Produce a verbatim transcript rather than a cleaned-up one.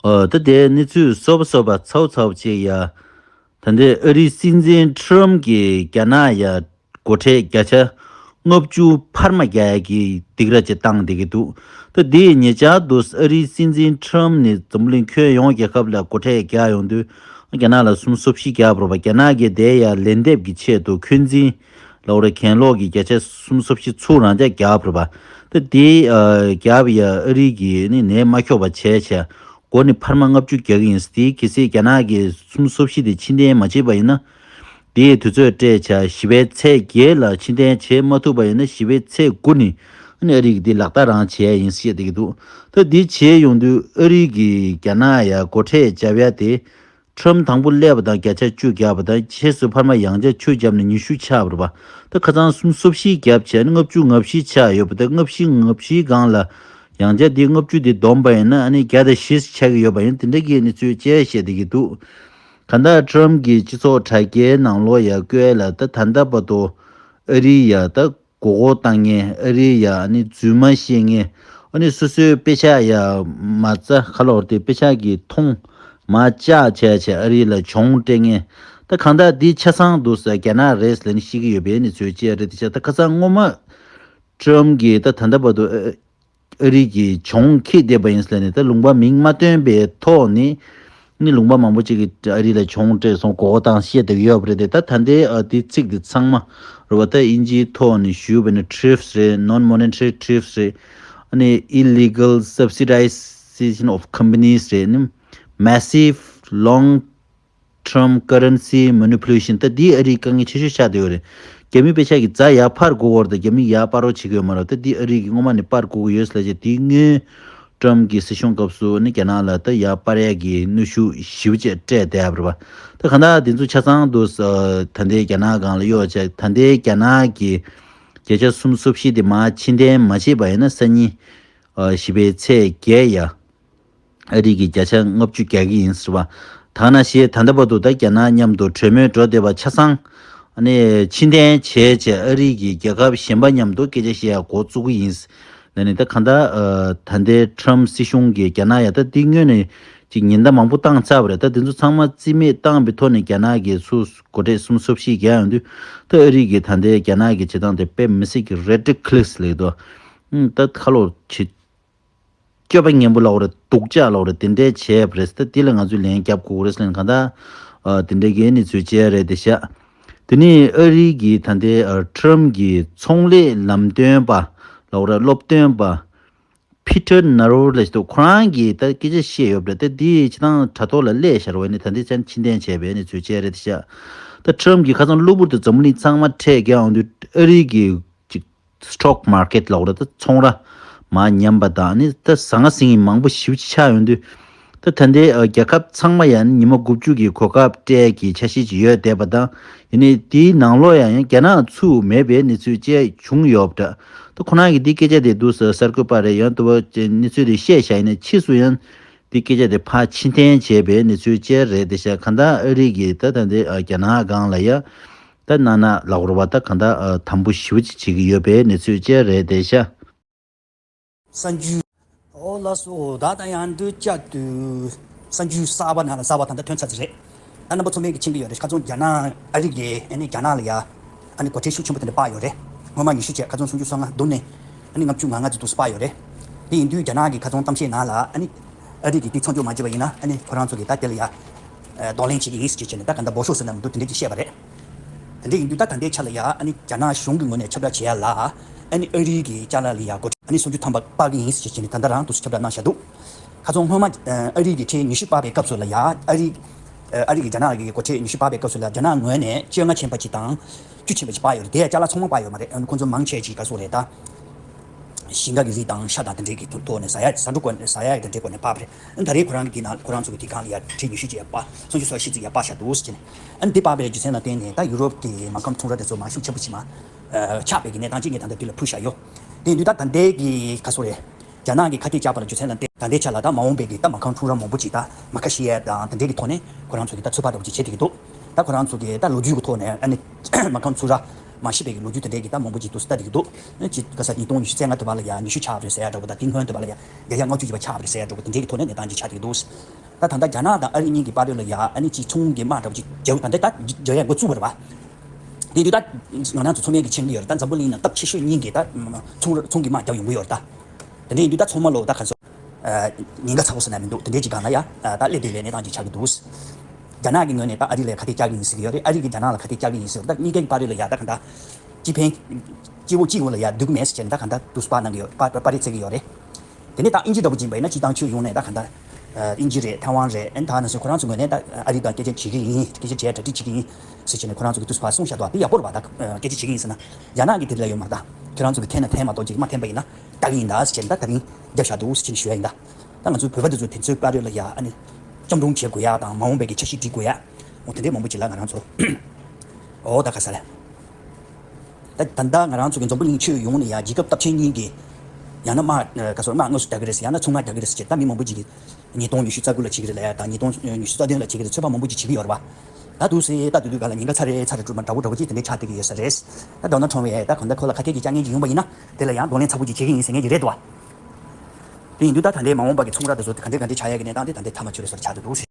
ཨོ་ད་དེ་གནས་ཚུལ་སོ་པ་སོ་པ་ཚའོ་ཚའོ་ཅིག་ཡ། ད་ལྟའི་ཨ་རིའི་སྲིད་འཛིན་ཁྲོམ་གྱིས་རྒྱ་ནག་ཡ་སྒོ་ཁྲལ་བརྒྱ་ཆ་ལྔ་བཅུ་འཕར་མ་རྒྱག་ཡ་གི་སྡིགས་ར་ཅིག་བཏང་བསྡད་ཀྱི་འདུག་ད་དེ་ཉེ་ཆར་དུ་ཨ་རིའི་སྲིད་འཛིན་ཁྲོམ་ནས་འཛམ་གླིང་ཁྱོན་ཡོངས་རྒྱལ་ཁབ་ལ་སྒོ་ཁྲལ་རྒྱག་ཡོང་དུས་རྒྱ་ནག་ལ་སུམ་སོ་བཞི་རྒྱག་པ་རེད་པ། རྒྱ་ནག་གིས་དེ་ཡ་ལན་འདེབས་ཀྱི་ཆེད་དུ་འཁོན་འཛིན་ལ་འོ་ར་གྱེན་ལོག་གི་བརྒྱ་ཆ་སུམ་སོ་བཞི་ཚུར་རང་འཇགས་རྒྱག་པ་རེད་པ། ད་དེ་ཨ་རྒྱག་པ་ཡ་ཨ་རི་གིས་ནི་ནད་མ་ཁྱོག་པ་བྱས་བྱས་སྒོ་ནས་འཕར་མ་ལྔ་བཅུ་རྒྱག་གི་ཡིན། དེ་གལ་སྲིད་རྒྱ་ནག་གིས་སུམ་སོ་བཞི་དེ་ཕྱིར་འཐེན་མ་བྱས་པ་ཡིན་ན། དེའི་དུས་ཚོད་སྤྲད་བྱས་བཞི་པའི་ཚེས་བརྒྱད་ལ་ཕྱིར་འཐེན་བྱེད་མ་ཐུབ་པ་ཡིན་ན་བཞི་པའི་ཚེས་དགུ་ནས་ནི་ཨ་རི་གིས་དེ་ལག་བསྟར་རང་བྱས་ཡིན་བཤད་བསྡད་ཀྱི་འདུག་ད་དེ་བྱས་ཡོང་དུས་ཨ་རི་གིས་རྒྱ་ནག་ཡ་སྒོ་ཁྲལ་བརྒྱབ་ཡ་དེ། ཁྲོམ་དང་པོ་སླེབས་པ་དང་བརྒྱ་ཆ་བཅུ་བརྒྱབ་པ་དང་ཕྱིས་སུ་འཕར་མ་ཡང་བསྐྱར་བཅུ་བརྒྱབ་ནས་ཉི་ཤུ་ཆགས་པ་རེད་པ། ད་ཁ་སང་སུམ་སོ་བཞི་བརྒྱབ་བྱས་ནས་ལྔ་བཅུ་ང་བཞི་ཆགས་ཡོད་པ། ད་ལྔ་བཞི་ང་བཞི་སྒང་ལ་ཡང་བསྐྱར་དེ་ལྔ་བཅུ་དེ་བསྡོམས་པ་ཡིན་ན་ཨ་ནི་བརྒྱ་དང་བཞི་ཆགས་ཀྱི་ཡོད་པ་ཡིན། དེ་འདྲ་གི་གནས་ཚུལ་བཅས་བཤད་བསྡད་ཀྱི་འདུག་གང་ལྟར་ཁྲོམ་གྱི་སྤྱི་ཚོགས་དྲ་རྒྱའི་ནང་ལོགས་ཡ་བཀོད་ལ་ད་ད་ལྟ་བར་དུ་ཨ་རི་ཡ་ད། མགོ་སྐོར་བཏང་མཁན་ཨ་རི་ཡ་ཨ་ནི་རྫུན་མ་བཤད་མཁན། ཨ་ནི་སོ་སོའི་དཔེ་ཆ་ཡ་མ་རྩ་ཁ་ལོར་ཏེ་དཔེ་ཆ་གི་མཐོང་མ་བཅག་བྱས་བྱས་ཨ་རི་ལ་གྱོང་སྤྲད་མཁན། ད་གང་ལྟར་འདི་ཆ་ཚང་འདུག་ས་རྒྱ་ནག་རེད་ཟེར་ནས་བཤད་ཀྱི་ཡོད་པའི་གནས་ཚུལ་བཅས་རེད་དེ་ཤ། ད་ཁ་སང་སྔོན་མ་ཀྲམ་གྱིས་ད་ད་ལྟ་བར་དུ་ཨ་རི་གི་གྱོང་ཁེགས་བསྡད་པ་ཡིན་ཟེར་ནས་ད་ལུང་པ་མིང་མ་བཏོན་པའི་ཐོག་ནས། ནི་ལུང་པ་མང་པོ་ཅིག་གིས་ཨ་རི་ལ་གྱོང་སྤྲད་སོང་མགོ་སྐོར་བཏང་བཤད་བསྡད་ཀྱི་ཡོད་པ་རེད་དེ། ད་ད་ལྟའི་ཨ་དེ་ཚིག་དེ་ཚང་མ་རེད་པ། ད་དབྱིན་ཇིའི་ཐོག་ནས་ཞུས་པ་ནི་ཐི་རིཕ་རེད། Non-monetary thrift རེད། ཨ་ནི་illegal subsidization of companies རེད། ནི་massive long term currency manipulation ད་འདི་ཨ་རིའི་དཀའ་ངལ་ཆེ་ཤོས་ཆགས་བསྡད་ཡོད་རེད། རྒྱ་མིའི་དཔེ་ཆ་གི་རྫ་ཡར་འཕར་དགོས་པ་རེད་ད་རྒྱ་མི་ཡར་སྤར་རོགས་བྱེད་ཀྱི་ཡོད་མ་རེད། ད་འདི་ཨ་རི་གིས་སྔོན་མ་ནས་སྤར་དགོས་ཀྱི་ཡོད་ཟེར་ལབ་བྱས་དེའི་སྔོན། ཀྲམ་གྱི་སྲིད་གཞུང་སྐབས་སུ་ནི་རྒྱ་ནག་ལ་ད་ཡར་སྤར་ཡག་གི་གནོན་ཤུགས་ཞེ་པོ་ཅིག་སྤྲད་བསྡད་ཡོད་རེད་པ། ད་གང་ལྟར་དེ་ཚོ་ཆ་ཚང་དུ་ས་ད་ལྟའི་རྒྱ་ནག་སྒང་ལ་གཡོག་བྱས། ད་ལྟའི་རྒྱ་ནག་གི་བརྒྱ་ཆ་སུམ་ཅུ་སོ་བཞི་དེ་མར་ཕྱིར་འཐེན་མ་བྱས་པ་ཡིན་ན་སང་ཉིན་ཨ་བཞི་པའི་ཚེས་བརྒྱད་ཡ་ཨ་རི་གིས་བརྒྱ་ཆ་ལྔ་བཅུ་རྒྱག་གི་ཡིན་ཟེར་བ། ད་ནང་བཞིན་ད་ལྟ་བར་དུ་ད་རྒྱ་ནག་མཉམ་དུ་གྲོས་མོལ་འགྲོ་བསྡད་པ་ཆ་ཚང་ཨ་ནི་ཕྱིར་འཐེན་བྱས་བྱས་ཨ་རི་གིས་རྒྱལ་ཁབ་གཞན་པ་མཉམ་དུ་སྐད་ཆ་བཤད་ཡག་འགོ་བཙུགས་ཀྱི་ཡིན། ལ་ནི་ད་གང་ལྟར་ཨ་ད་ལྟའི་ཁྲམ་སྲིད་གཞུང་གིས་རྒྱ་ནག་ཡ་ད་འདི་སྔོན་ནས་ཅིག་ཉེན་བརྡ་མང་པོ་བཏང་ཚར་བ་རེད། ད་དེ་ཚོ་ཚང་མ་རྩིས་མེད་བཏང་པའི་ཐོག་ནས་རྒྱ་ནག་གིས་ཚུར་སྒོ་ཁྲལ་སུམ་ཅུ་སོ་བཞི་བརྒྱབ་ཡོང་དུས་ད་ཨ་རི་གིས་ད་ལྟའི་རྒྱ་ནག་གི་བྱེད་སྟངས་དེ་དཔེ་མི་སྲིད་ཀྱི་རེ་ཌི་ཁ་ལི་ཡས་ལབ་ཀྱི་འདུག་ཨང་ད་ཁ་ལོ་བྱེད། སྐྱོ་པ་ངན་པོ་ལབ་དགོས་རེད། སྡུག་ཅག་ལབ་དགོས་རེད། དེ་འདྲའི་བྱས་པ་རེད། ད་དེ་ལ་ང་ཚོས་ལན་རྒྱབ་དགོས་རེད་ཟེར་ན་གང་ལྟར་ཨ་དེ་འདྲའི་གི་གནས་ཚུལ་བཅས་རེད་དེ་ཤག་དེ་ནས་ཨ་རི་གི་ད་ལྟའི་ཨ་ཁྲམ་གྱི་ཚོང་ལས་ལམ་སྟོན་པ་ལབ་དགོས་རེད། སློབ་སྟོན་པ་ཕི་ཊར་ན་རོ་ལབ་ཞིག་འདུག་ཁོ་རང་གིས་ད་སྐད་ཆ་བཤད་ཡོད་པ་རེད། ད་དེ་བྱེད་སྟངས་དྲ་ཐོག་ལ་སླེབས་བཞག་པ་ནི་ད་ལྟའི་ཆར་ཕྱིར་འཐེན་བྱས་པའི་གནས་ཚུལ་བཅས་རེད་དེ་ཤག་ད་ཁྲམ་གྱིས་ཁ་སང་གློ་བུར་དུ་འཛམ་གླིང་ཚང་མ་ཁྲལ་བརྒྱབ་ཡོང་དུས་ཨ་རི་གི་ཅིག་སི་ཊོག་མར་ཀེཊ་ལབ་དགོས་རེད། ད་ཚོང་ར་མར་ཉམས་པ་དང་ནི་ད་ཟང་ངེ་ཟིང་ངེ་མང་པོ་ཞེ་པོ་ཅིག་ཆགས་ཡོང་དུས་ད་ད་ལྟའི་ཨ་རྒྱལ་ཁབ་ཚང་མ་ཡང་ཉི་མ་དགུ་བཅུ་གི་གོ་སྐབས་སྤྲད་ཀྱི་འཆར་གཞི་ཅིག་ཡོད་བསྡད་པ་དང་། ཡིན་ནའི་དེའི་ནང་ལོགས་ཡང་ཡང་རྒྱ་ནག་ཚུད་མེད་པའི་གནས་ཚུལ་བཅས་བྱུང་ཡོད་པ་འདྲ། ད་ཁོ་རང་གིས་འདི་སྐད་ཆ་དེ་འདུག་ཟེར་གསར་འགོད་པ་རེད། ཡང་དུ་བ་གནས་ཚུལ་དེ་བཤད་བཞག་ཡིན་ན་ཕྱིས་སུ་ཡང་འདི་སྐད་ཆ་དེ་ཕར་ཕྱིར་འཐེན་བྱས་པའི་གནས་ཚུལ་བཅས་རེད་དེ་ཤག་གང་ལྟར་ཨ་རི་གིས་ད་ད་ལྟའི་ཨ་རྒྱ་ནག་སྒང་ལ་ཡ། ད་ན་ན་ལབ་དགོས་རེད་པ། ད་གང་ལྟར་ཨ་དམ་པོ་ཞེ་པོ་ཅིག་བྱེད་ཀྱི་ཡོད་པའི་གནས་ཚུལ་བཅས་རེད་དེ་ཤག་གསར་འགྱུར། ཨོ་ལགས་སོ། ད་ལྟ་ཡང་འདི་བཅར་དུས་གསར་འགྱུར་གསར་པ་ནང་ལ་གསར་པ་ད་ལྟ་ཐོན་ཚར་ཚར་རེད། ད་རྣམ་པ་ཚོ་མིག་གིས་མཁྱེན་གྱི་ཡོད་རེད། ཁ་སང་རྒྱ་ནག་ཨ་རི་གིས་ཨ་ནི་རྒྱ་ནག་ལ་ཡ་ཨ་ནི་སྒོ་ཁྲལ་ཤུགས་ཆེན་པོ་དེ་འདྲ་སྤར་ཡོད་རེད། སྔོན་མ་ཉི་ཤུ་བྱས་ཁ་སང་སུམ་ཅུ་སོ་ལྔ་བསྡོམས་ནས་ཨ་ནི་ལྔ་བཅུ་ང་ལྔ་ཙམ་དུ་སྤར་ཡོད་རེད། དེ་ཡིན་དུས་རྒྱ་ནག་གིས་ཁ་སང་གཏམ་བཤད་ནང་ལ་ཨ་ནི་ཨ་རི་གིས་དེ་མཚམས་འཇོག་མ་བྱས་པ་ཡིན་ན་ཨ་ནི་ཁོ་རང་ཚོ་གིས་ད་དེ་ལ་ཡ་གདོང་ལེན་བྱེད་ཀྱི་ཡིན་ཟེར་བྱས་ནས་ད་ག་འདྲ་འབོ་ཤོག་ཟེར་ན་མི་འདུག་དེ་འདྲ་ཅིག་བཤད་པ་རེད། དེ་འདྲ་ཡིན་དུས་ད་ད་ལྟའི་ཆ་ལ་ཡ་ཨ་ནི་རྒྱ་ནག་གཞུང་གི་ངོས་ནས་ཁྱབ་བསྒྲགས་བྱེད་ཡ་ལ་ཨ་ནི་ཨ་རི་གི་ཅ་ལག་ལ་ཡ་སྒོ་ཁྲལ་ཨ་ནི་སུམ་ཅུ་ཐམ་པ་སྤར་གི་ཡིན་ཟེར་བྱས་ནས་ད་ལྟ་རང་དུ་ཁྱབ་བསྒྲགས་གནང་བཞག་འདུག་ཁ་སང་སྔོན་མ་ཨ་རི་གི་ཁྲལ་ཉི་ཤུ་སྤར་བའི་སྐབས་སུ་ལ་ཡ་ཨ་རི་ཨ་རི་གི་རྒྱ་ནག་གི་སྒོ་ཁྲལ་ཉི་ཤུ་སྤར་བའི་སྐབས་སུ་ལ་རྒྱ་ནག་ངོས་ནས་བཅོ་ལྔ་ཆེན་པོ་གཅིག་དང་བཅུ་ཆེན་པོ་གཅིག་སྤར་ཡོད་རེད། དེ་ཡ་ཅ་ལག་ཚང་མ་སྤར་ཡོད་མ་རེད། ཨ་ནི་ཁོང་ཚོ་མང་ཆེ་གཅིག་ག་སོགས་རེད་ད། ཞིང་ཁ་གི་རིགས་དང་ཤ་དང་དེ་འདྲའི་གི་ཐོག་ནས་ཟ་ཡ་ཟ་འབྲུ་སྐོར་ནས་ཟ་ཡ་དེ་འདྲའི་སྐོར་ནས་སྤར་བ་རེད། ད་རེས་ཁོ་རང་གི་དེ་ནང་ཁོ་རང་ཚོ་གི་དེ་སྒང་ལ་ཡ་ཁྲལ་ཉི་ཤུ་ཅིག་ཡ་སྤར་སུམ་ཅུ་སོ་བཞི་ཙམ་ཡ་སྤར་བཞག་འདུག་ཟེར་ནས་ཨ་ནི་དེ་སྤར་བའི་རྒྱུ་མཚན་ལ་བརྟེན་ནས་ད་ཡུ་རོབ་ཀྱི་མ་ཁང་ཁྲོམ་ར་དེ་ཚོ་མར་ཤུགས་ཆེན་པོ་ཅིག་མར་ཆག་པའི་གི་གནས་སྟངས་ཅིག་ངས་ད་ལྟ་དུས་ལ་ཕུལ་བཞག་ཡོད། དེ་ཡིན་དུས་ད་ད་ལྟའི་གི་ག་སོ་རེད། རྒྱ་ནག་གི་ཁ་གཏད་བཅག་པ་ལ་རྒྱུ་མཚན་ལ་བརྟེན་ད་ལྟའི་ཆ་ལ་ད་མ་འོངས་པའི་གི་ད་མ་ཁང་ཁྲོམ་ར་མང་པོ་ཅིག་ད་མ་ཁ་ཤི་ཡ་དང་དེ་འདྲའི་གི་ཐོག་ནས་ཁོ་རང་ཚོ་གི་ད་ཚོད་དཔག་འདྲ་པོ་ཅིག་བྱེད་བསྡད་ཀྱི་འདུག་ད་ཁོ་རང་ཚོ་གི་ད་ལོ་རྒྱུས་ཀྱི་ཐོག་ནས་ཨ་ནི་མ་ཁང་ཚུ་ར་ མ་ཤི་བའི་གི་ལོ་རྒྱུས་དེ་འདྲའི་གི་ད་མང་པོ་ཅིག་ཏུ་ལྟ་བསྡད་ཀྱི་འདུག། ཅིག་ག་ས་ཉིས་སྟོང་ཉི་ཤུ་རྩ་ལྔ་དུ་བ་ལ་ཡ་ཉི་ཤུ་ཆགས་རེད་ཟེར་ཡ་འདྲ་པོ་དང་དེ་སྔོན་དུ་བ་ལ་ཡ་བརྒྱ་ཆ་ལྔ་བཅུ་ཅིག་བ་ཆགས་རེད་ཟེར་ཡ་འདྲ་པོ་དེ་འདྲའི་གི་ཐོག་ནས་གནས་སྟངས་ཅིག་ཆགས་བསྡད་ཀྱི་འདུག། ད་ད་ལྟ་རྒྱ་ནག་དང་ཨ་རི་གཉིས་ཀྱི་བར་དུ་ལ་ཡ་ཨ་ནི་ཅིག་ཚོང་གི་དམག་འདྲ་པོ་ཅིག་རྒྱག་ད་ལྟ་ད་རྒྱག་ཡ་འགོ་བཙུགས་པ་རེད་བ། དེ་དུས་ད་ང་རང་ཚོ་ཚང་མས་གི་མཁྱེན་གྱི་ཡོད་རེད། ད་འཛམ་བུ་གླིང་ནང་སྟབས་ཆེ་ཤོས་གཉིས་ཀྱི་ད་ཚོང་ར་ཚོང་གི་དམག་རྒྱག་ཡོང་གི་ཡོད་རེད་ད། དེ་འདྲ་ཡིན་དུས་ད་ཚང་མ་ལོ་ད་ག་ཚོད། ཉེན་ཁ་ཚ་པོ་ཟེར་ན་མི་འདུག། དེ་འདྲའི་ཅིག་སྒང་ལ་ཡ་ད་སླེབས་བསྡད་པའི་གནས་སྟངས་ཅིག་ཆགས་ཀྱི་འདུག། རྒྱ་ནག་གི་ངོས་ནས་ད་ཨ་རི་ལ་ཁ་གཏད་བཅག་གི་ཡིན་ཟེར་གྱི་ཡོད་རེད། ཨ་རི་གིས་རྒྱ་ནག་ལ་ཁ་གཏད་བཅག་གི་ཡིན་ཟེར་ད་གཉིས་ཀའི་བར་དུ་ལ་ཡ་ད་གང་ལྟར་སྤྱི་ཕན་སྤྱི་བོ་གཅིག་བོ་ལ་ཡ་འདུག་མེད་ཟེར་བྱས་ནས་ད་གང་ལྟར་དུས་སུ་པར་གནང་གི་ཡོད། པར་པར་རིས་བཙལ་གྱི་ཡོད་རེད། དེ་ནས་ད་དབྱིན་ཇི་འདྲ་པོ་ཅིག་ཡིན་པ་ཡིན་ན་སྤྱི་བཏང་ཕྱོགས་ཡོངས་ནས་ད་གང་ལྟར་དབྱིན་ཇི་རེད། ཐའེ་ཝན་རེད། ཨན་ད་ནང་སོ་ཁོ་རང་ཚོ་ངོས་ནས་ད་ཨ་རི་དང་སྐད་ཆ་བྱེད་ཀྱི་ཡིན། སྐད་ཆ་བྱས་གྲ་སྒྲིག་བྱེད་ཀྱི་ཡིན་ཟེར་བྱས་ནས་ཁོ་རང་ཚོ་གི་དུས་སུ་པར་གསུངས་བཞག་འདུག། དེ་ཡག་པོ་རེད་པ། ད་སྐད་ཆ་བྱེད་ཀྱི་ཡིན་ཟེར་ན་རྒྱ་ནག་གིས་དེ་ལ་ཡོད་མ་རེད། ད་ཁྱོད་རང་ཚོ་གི་འཐེན་ན་འཐེན་མ་གཏོགས་ཅིག་མ་འཐེན་པ་ཡིན་ན་ལྟ་གི་ཡིན་ད་ཟེར་བྱས་ནས་ད་ད་རིང་རྒྱབ་བཞག་འདུག་ཟེར་བྱས་ནས་ཞུ་ཡ་ཡིན་ད། ད་ང་ཚོའི་བོད་པ་འདི་ཚོ་དེ་ཚོའི་བར་དུ་ལ་ཡ་ཨ་ནི་བཅའ་འགྲོངས་བྱེད་དགོས་ཡ་དང་མ་འོངས་པའི་གི་འཆར་གཞི་སྒྲིག་དགོས་ཡ། འོ་དེ་འདྲའི་མང་པོ་ཅིག་ལ་ང་རང་ཚོ་འོ་ད་ག་ས་ལ། ད་ད་ལྟ་ང་རང་ཚོ་གི་འཛམ་བུ་གླིང་ཁྱོན་ཡོངས་ནས་ཡ་རྒྱལ་ཁབ་སྟོབས་ཆེན་གཉིས་ཀྱི་ཡང་ན་དམག་ག་ཚོད་དམག་དངོས་སུ་རྒྱག་གི་རེད་ཟེར། ཡང་ན་ཚོང་དམག་རྒྱག་གི་རེད་ཟེར་བྱས་ད་མི་མང་པོ་ཅིག་གིས་ཉིས་སྟོང་ཉི་ཤུ་རྩ་དགུ་ལ་བྱེད་ཀྱི་རེད་ལབ་ཡ་དང་ཉིས་སྟོང་ཉི་ཤུ་རྩ་བདུན་ལ་བྱེད་ཀྱི་རེད། ཚོད་དཔག་མང་པོ་ཅིག་བྱེད་ཀྱི་ཡོད་རེད་བ། ད་དུས་སུ་ད་དུས་དུས་ག་ལ་ཉེན་ཁ་ཚ་རེ་ཚ་རེ་འགྲོ་མ་འདྲ་བོ་འདྲ་བོ་ཅིག་དེ་འདྲའི་ཆགས་བསྡད་ཀྱི་ཡོད་ས་རེད། ད་ཌོ་ནལ་ཊམ་ཡ་ད་གང་ལྟར་ཁོ་ལ་ཁ་གཏད་ཀྱི་བཅག་མཁན་ཅིག་ཡོང་པ་ཡིན་ན་དེ་ལ་ཡང་གདོང་ལེན་ཚ་པོ་ཅིག་བྱེད་ཀྱི་ཡིན་ཟེར་མཁན་ཅིག་རེད་འདུག་བ། དེ་ཡིན་དུས་ད་ད་ལྟའི་མ་འོངས་པ་གི་ཚོང་ར་དེ་ཚོ་ག་འདྲ་ག་འདྲ་ཆགས་ཡ་གི་གནས་སྟངས་དེ་ད་ལྟའི་མཐའ་མ་ཆོད་རེད་ཟེར་ཆགས་བསྡད་འདུག་ཟེར།